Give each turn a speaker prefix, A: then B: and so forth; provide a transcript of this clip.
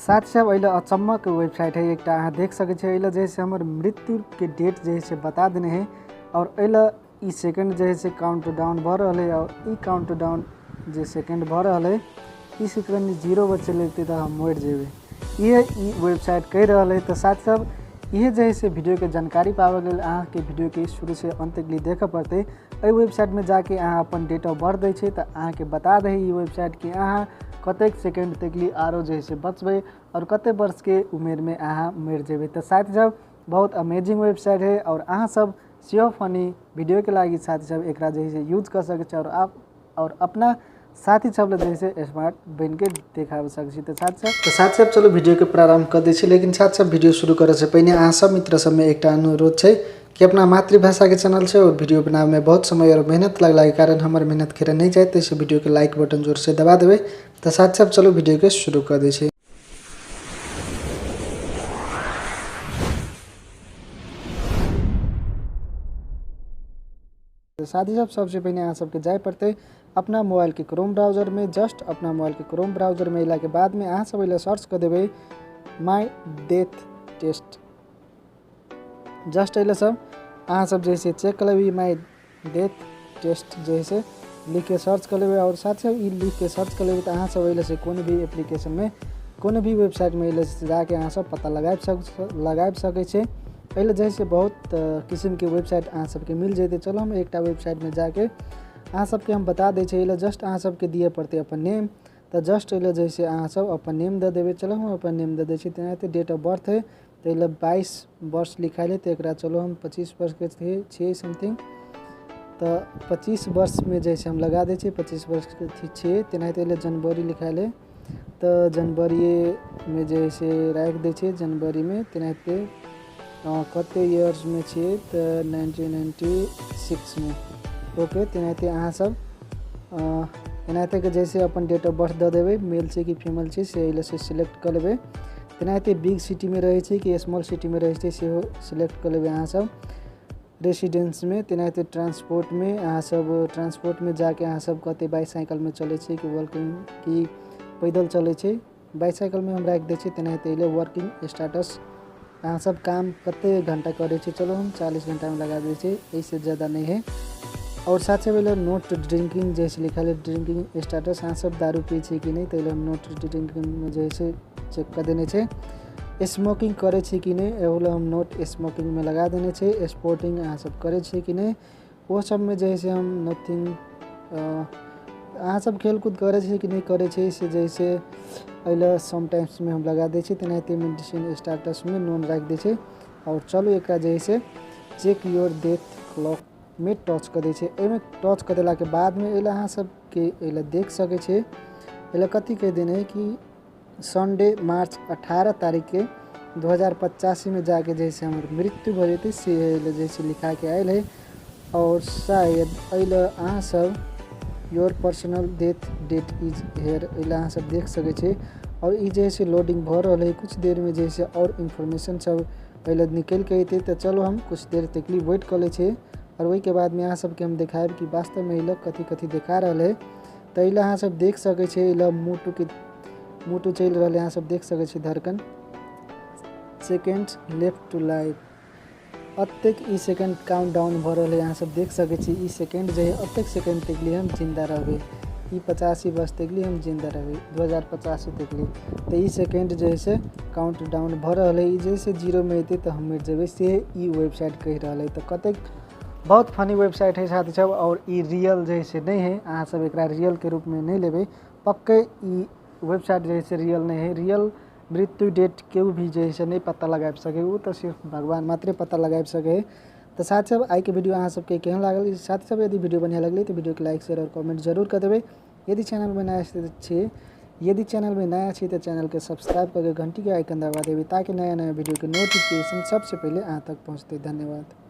A: साथ सब एहि अचम्मक वेबसाइट है एकटा, अहाँ देख सकै छियै। एहि जैसे हमर मृत्यु के डेट जे है बता देने है और एहि ई सेकंड जे है काउंट डाउन भऽ रहल है और ई काउंट डाउन जे सेकंड भऽ रहल है ई सेकंड 0 पर चलि जेतै तऽ हम मरि जेबै, इहे ई वेबसाइट कहि रहल है। तऽ साथ सब इहे जे है से वीडियो के जानकारी पाबऽ लेल अहाँके वीडियो के शुरू से अंत तक देखऽ पड़तै। एहि वेबसाइट में जाके अहाँ अपन डेट ऑफ बर्थ दै छै तऽ अहाँके बता दै ई वेबसाइट कि अहाँ कतेक सेकेंड तक लिए आरो जे है से बचबै और कतेक वर्ष के उमेर में अहाँ मरि जेबै। तऽ साथ सब बहुत अमेजिंग वेबसाइट है और अहाँ सब सेहो फनी वीडियो के लागि साथी सब एकरा जे है से यूज कर सकै छी और आप और अपना साथी सब जे है से स्मार्ट बन के देखा सकै छी। तऽ साथ सब चलो वीडियो के प्रारंभ कर दै छी, लेकिन साथ सब वीडियो शुरू करे से पहिने अहाँ सब मित्र सब में एकटा अनुरोध छै कि अपना मातृभाषा के चैनल छै और वीडियो बनावे में बहुत समय और मेहनत लगला के कारण हमर मेहनत खेरे नहीं जाए, तो वीडियो के लाइक बटन जोर से दबा देबै। तऽ साथ सब चलो वीडियो के शुरू कर दै छी। साथी सब सबसे पहिने अहाँ सबके जाय पड़तै अपना मोबाइल के क्रोम ब्राउजर में। जस्ट अपना मोबाइल के क्रोम ब्राउजर में अयला के बाद में अहाँ सब एहि सर्च कर देबै माय डेथ टेस्ट। जस्ट एहि सब अहाँ सब जैसे चेक कर लेबै माय डेथ टेस्ट जैसे लिख के सर्च कर लेबै और साथ साथ ई लिख के सर्च कर लेबै तऽ अहाँ सब एहि से कोनो भी एप्लीकेशन में कोनो भी वेबसाइट में एहि जाके अहाँ सब पता लगाबि सकै छी। एहि जैसे बहुत किसिमके वेबसाइट अहाँ सबके मिल जेतै। चलो हम एकटा वेबसाइट में जाके अहाँ सबके हम बता दै छी। एहि जस्ट अहाँ सबके दिअ पड़तै अपन नेम, तऽ जस्ट एहि जैसे अहाँ सब अपन नेम दऽ देबै। चलो हम अपन नेम दऽ दै छी। तेनाहिते डेट ऑफ बर्थ है तऽ एहि 22 वर्ष लिखायल है तऽ एकरा चलो हम 25 वर्षके छियै समथिंग, तऽ 25 वर्षमे जैसे हम लगा दै छियै 25 वर्षके छियै। तेनाहिते एहि जनवरी लिखायल है तऽ जनवरीमे जे है से राखि दै छियै जनवरीमे। तेनाहिते कते ईयर्समे छियै तऽ 1996 मे। ओके, तेनाहिते अहाँ सब एनाहिते के जैसे अपन डेट ऑफ बर्थ दऽ देबै, मेल छै कि फीमेल छै से एहि से सिलेक्ट कऽ लेबै। तेनाहिते बिग सिटीमे रहै छै कि स्मॉल सिटीमे रहै छै सेहो सिलेक्ट कऽ लेबै अहाँ सब। रेसिडेंसमे तेनाहिते ट्रांसपोर्टमे अहाँ सब ट्रांसपोर्टमे जाके अहाँ सब कते बाइसाइकिलमे चलै छै कि वॉकिंग कि पैदल चलै छै, बाइसाइकिलमे हम राखि दै छियै। तेनाहिते एलै वर्किंग स्टेटस, अहाँ सब काम कते घंटा करै छी, चलो हम 40 घंटामे लगा दै छियै, एहिसँ ज़्यादा नहीं है। और साथ साथ नोट ड्रिंकिंग जैसे लिखल है ड्रिंकिंग स्टेटस, अहाँ सब दारू पी छी कि नहीं, तऽ हम नोट ड्रिंकिंगमे जे है चेक कर देने छै। स्मोकिंग करै छी कि नहीं, एहू लए हम नोट स्मोकिंगमे लगा देने छै। स्पोर्टिंग अहाँ सब करै छी कि नहीं, ओ सबमे जे है से हम नथिंग। अहाँ सब खेलकूद करै छी कि नहीं करै छी से जैसे एहि समटाइम्समे हम लगा दै छी। तेनाहिते मेडिसिन स्टेटसमे नोन राखि दै छै। और चलू एकरा जे है से चेक your death क्लॉकमे टच कऽ दै छै। एहिमे टच कऽ देलाके बादमे एहि अहाँ सबके एहि देख सकै छियै। एहि कथी कहि देने है कि संडे मार्च 18 तारीखके 2085 में जाके जैसे हमर मृत्यु भऽ जेतै से एहि जैसे लिखाके आयल है। और शायद एहि अहाँ सब your personal death date is here एहि अहाँ सब देख सकै छियै। और ई जे है लोडिंग भऽ रहल है, कुछ देर में जे और इन्फॉर्मेशन सब एहि निकलि के अयतै। तऽ चलो हम कुछ देर तक वेट कऽ लै छियै और ओहिके बादमे अहाँ सबके हम देखायब कि वास्तवमे एहि कथी कथी देखा रहल है। तऽ एहि अहाँ सब देख सकै छियै, एहि मोटू चलि रहल है, अहाँ सब देख सकै छियै। धड़कन सेकेंड लेफ्ट टू लाइफ, अतेक ई सेकेंड काउंट डाउन भऽ रहल है, अहाँ सब देख सकै छी। ई सेकेंड जे है अतेक सेकेंड तक लिए हम जिंदा रहबै, ई 85 वर्ष तक लिए हम जिंदा रहबै, 2085 तक लिए। तऽ ई सेकेंड जे है से काउंट डाउन भऽ रहल है। ई जे है 0 में अयतै तऽ हम मरि जेबै से ई वेबसाइट कहि रहल है। तऽ कतेक बहुत फनी वेबसाइट है साथी सब, और ई रियल जे है से नहीं है, अहाँ सब एकरा रियल के रूप में नहीं लेबै, पक्के ई वेबसाइट जे है से रियल नहीं है। रियल मृत्यु डेट केओ भी जे है से नहीं पता लगाबि सकै, ओ तऽ सिर्फ भगवान मात्रे पता लगाबि सकै है। तऽ साथ सब आइके वीडियो अहाँ सबके केहन लागल, साथ सब यदि वीडियो बढ़िआँ लगलै तऽ वीडियोके लाइक शेयर और कमेंट जरूर कऽ देबै। यदि चैनलमे नया छियै यदि चैनलमे नया छी तऽ चैनलके सब्सक्राइब करके घंटीके आइकन दबा देबै ताकि नया नया वीडियोके नोटिफिकेशन सबसे पहिले अहाँ तक पहुँचतै। धन्यवाद।